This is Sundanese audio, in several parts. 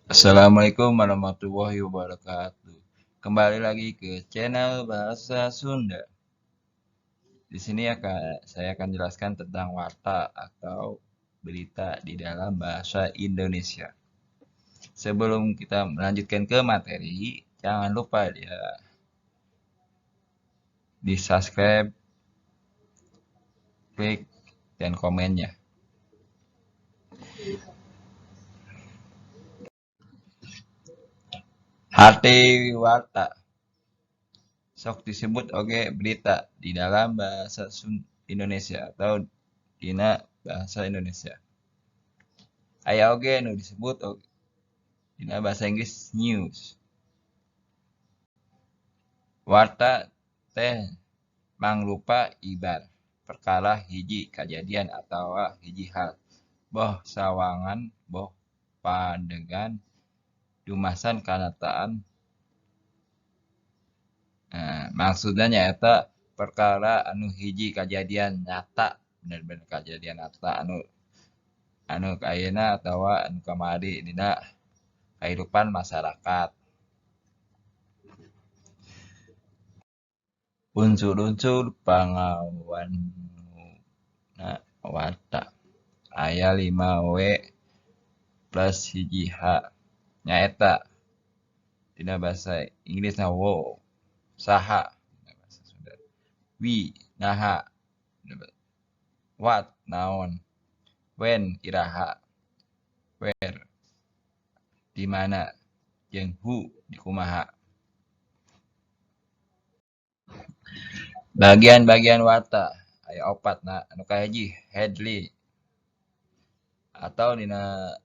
Assalamualaikum warahmatullahi wabarakatuh. Kembali lagi ke channel Bahasa Sunda. Di sini saya akan jelaskan tentang warta atau berita di dalam bahasa Indonesia. Sebelum kita melanjutkan ke materi, jangan lupa ya di subscribe, klik, dan komennya. Harti warta sok disebut oge berita di dalam bahasa Indonesia atau dina bahasa Indonesia. Aya oge nu disebut dina bahasa Inggris news. Warta teh mangrupa ibar perkara hiji kajadian atawa hiji hal, boh sawangan boh padegan dumasan kanyataan. Nah, maksudnya nyaeta perkara anu hiji kajadian nyata, bener-bener kajadian nyata anu anu ayeuna atawa anu kamari dina kahirupan masyarakat. Unsur-unsur pangawanuna warta aya 5 W plus 1 H, nyaeta dina bahasa Inggrisna wo saha, dina bahasa Sunda wi naha, what naon, when iraha, where di mana, jeung who di kumaha. Bagian-bagian warta aya opat na, anu kahiji headline atau dina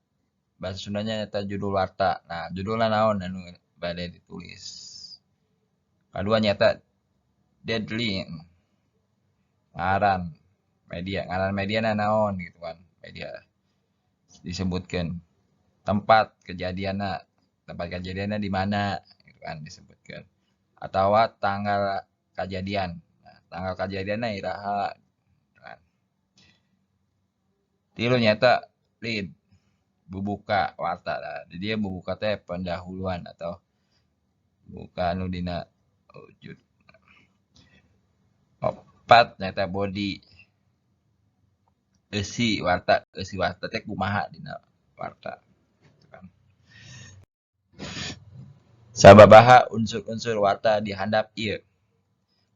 bahasa Sundanya nyaeta judul warta. Nah, judulna naon anu bade ditulis. Kadua nyaeta deadline, ngaran media, ngaran mediana naon gitu kan, media disebutkeun. Tempat kejadianna, tempat kejadianna di mana gitu kan disebutkeun. Atawa tanggal kajadian. Nah, tanggal kajadianna iraha gitu kan. Tilu nyaeta lead, bubuka warta. Nah, di dieu bubuka teh pendahuluan atau buka anu dina wujud. Opat nyaeta body, eusi warta, eusi warta teh kumaha dina warta gitu kan. Sababaraha unsur-unsur warta di handap ieu.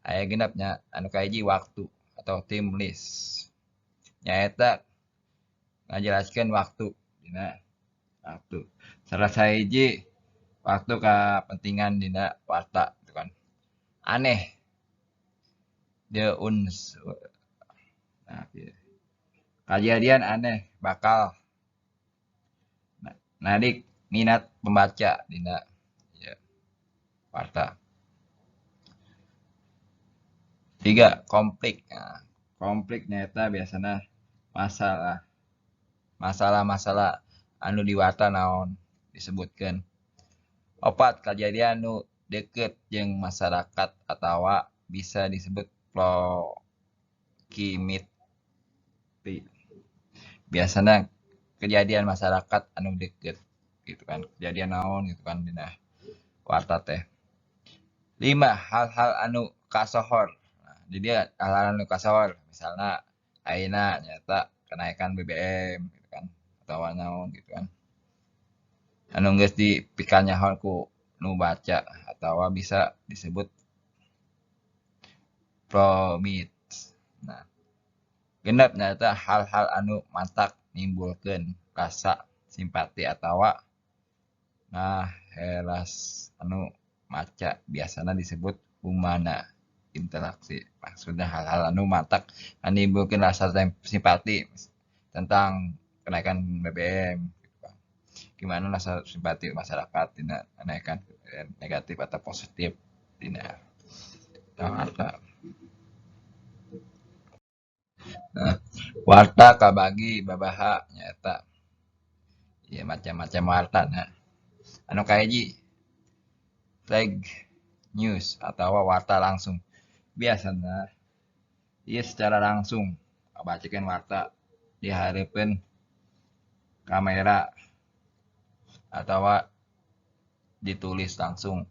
Aya genep nya, anu kahiji waktu atau time list. Nyaeta ngajelaskeun waktu dina waktu. Salah sahiji waktu kapentingan dina warta gitu kan. Aneh the unsur. Nah, kieu. Kajadian aneh bakal narik minat pembaca dina ieu warta. 3, konflik. Nah, konflik nyaeta biasana masalah masalah-masalah anu di warta naon disebutkeun. 4, kajadian nu deukeut jeung masyarakat atawa bisa disebut proximity. Biasana kejadian masyarakat anu deukeut gitu kan, kejadian naon gitu kan dina warta teh. 5, hal-hal anu kasohor. Nah, di dieu hal-hal anu kasohor misalna ayeuna nyaeta kenaikan BBM gitu kan atawa naon gitu kan. Anu geus dipikanyaho ku nu baca atawa bisa disebut promit. Nah, genep nyaeta hal-hal anu matak nimbulkeun rasa simpati atawa ngahelas anu maca, biasana disebut humana interaksi. Maksudna hal-hal anu matak nimbulkeun rasa simpati tentang kenaikan BBM gitu kan. Gimana rasa simpati masyarakat dina kenaikan BBM, negatif atau positif dina warta. Nah, warta kabagi babaraha nyaeta ieu macam-macam warta na. Anu kahiji flash news atawa warta langsung. Biasana ieu secara langsung ngabacakeun warta di hareupeun kamera. Atawa ditulis langsung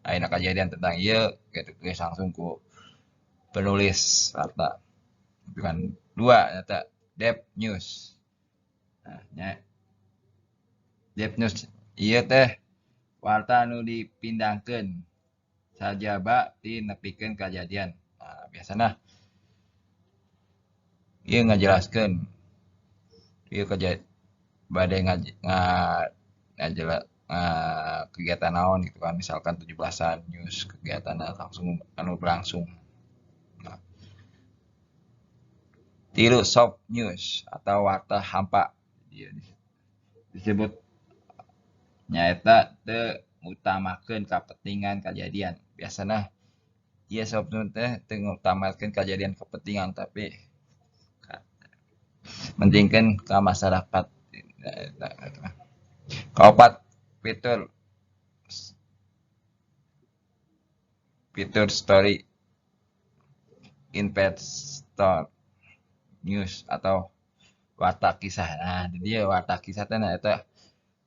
ayeuna kajadian tentang ieu ditulis langsung ku penulis warta. Itu kan dua nyata deep news. Nah, nya deep news ieu teh warta anu dipindangkeun sajaba ti nepikeun kajadian. Nah, biasana ieu ngajelaskeun ieu bade kegiatan naon gitu kan, misalkan 17-an news kegiatan langsung anu berlangsung. Nah, tilu soft news atau warta hampa disebut nyaeta teu ngutamakeun kapentingan kajadian. Biasana ieu soft news teh teu ngutamakeun kajadian kepentingan tapi pentingkeun ka masyarakat. Kaopat fitur story investor news atau warta kisah. Nah, di dieu warta kisah teh eta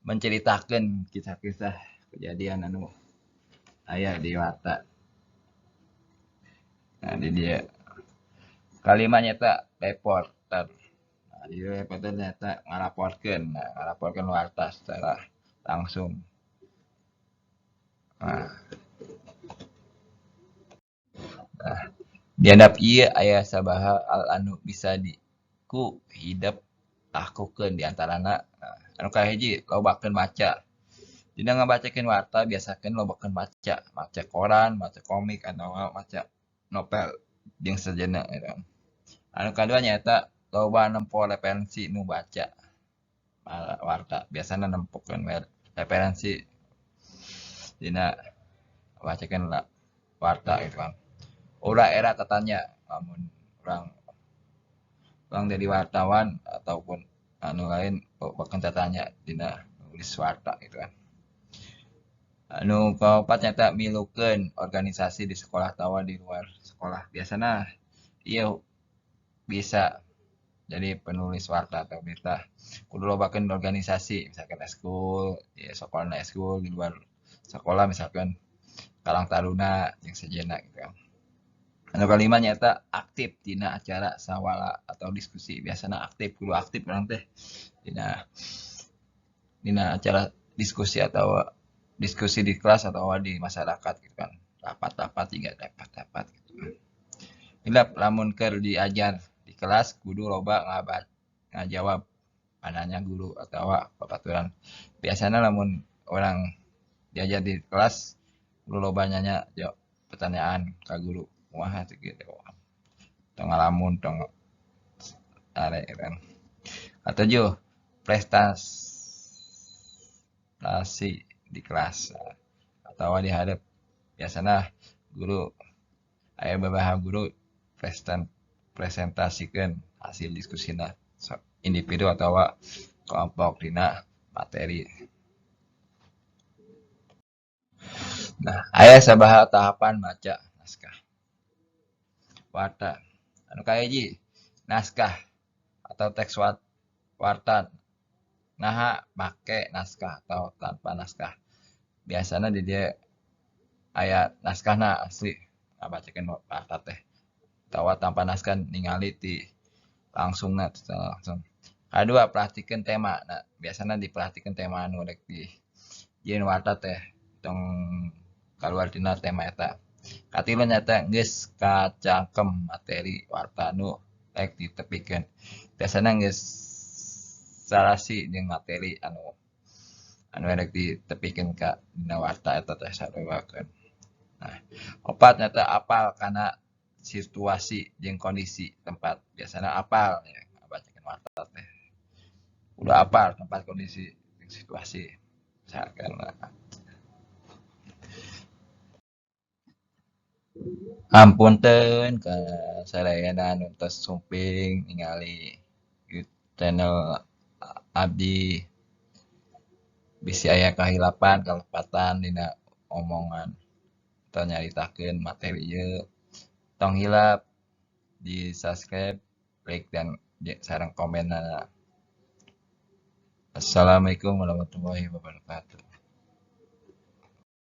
menceritakan kisah-kisah kejadian anu aya di warta. Nah, di dieu kalima nyata reporter. Nah, di dieu reporter nyata ngalaporkeun, nah, ngalaporkeun warta secara langsung. Nah, dihandap ieu aya sabaraha hal anu bisa di ku hidep lakukeun di antarana. Nah, anu kahiji lobakeun maca. Dina ngabacakeun warta biasakeun lobakeun maca, maca koran, maca komik atawa maca novel jeung sejenna gitu. Anu kadua nyaeta loba nempo referensi nu baca warta. Biasana nempokeun referensi dina bacakeun warta gitu kan. Ulah era tatanya lamun urang jadi wartawan ataupun anu lain bahkan tatanya dina nulis warta gitu kan. Anu kaopat nyata milukeun organisasi di sekolah atawa di luar sekolah. Biasana ieu bisa jadi penulis warta atau berita kudu lobakeun organisasi misalkan eskul, ya sekolahna eskul di luar sekolah misalkan Karang Taruna jeung sejenna gitu kan. Anu kalima nyata aktif dina acara sawala atau diskusi. Biasana aktif, kudu aktif urang teh dina acara diskusi atau diskusi di kelas atau di masyarakat gitu kan. Rapat-rapat juga rapat-rapat gitu kan. Hilap lamun keur diajar di kelas kudu loba ngajawab pananya guru atau babaturan. Biasana lamun orang diajar di kelas kudu loba nanya jawab pertanyaan ka guru. Wah gitu. Tong ngalamun tong are kan. Katujuh prestasi di kelas atau di hadap. Biasana guru aya beberapa guru presentasikan hasil diskusina individu atau kelompok dina materi. Nah, aya sabaraha tahapan maca naskah warta. Anu kahiji naskah atau teks warta. Naha make naskah atau tanpa naskah. Biasana di dieu aya naskahna asli ngabacakeun warta teh. Atawa tanpa naskah ningali ti langsungna langsung. Kadua perhatikeun tema. Nah, biasana diperhatikeun tema anu rek di jieun warta teh tong kaluar tina tema eta. Katilu nyata geus kacangkem materi warta anu rek ditepikeun. Biasana geus sarasi jeung materi anu rek ditepikeun ka dina warta eta teh saruakeun. Nah, opat nyata apal kana situasi jeung kondisi tempat. Biasana apal ya ngabacakeun warta teh. Udah apal tempat kondisi jeung situasi misalkan. Hapunten ka sadayana anu tos sumping ningali channel abdi. Bisi aya kahilapan kalepatan dina omongan atau nyaritakeun materi ieu. Tong hilap di subscribe, like, dan sareng komenna. Assalamualaikum warahmatullahi wabarakatuh.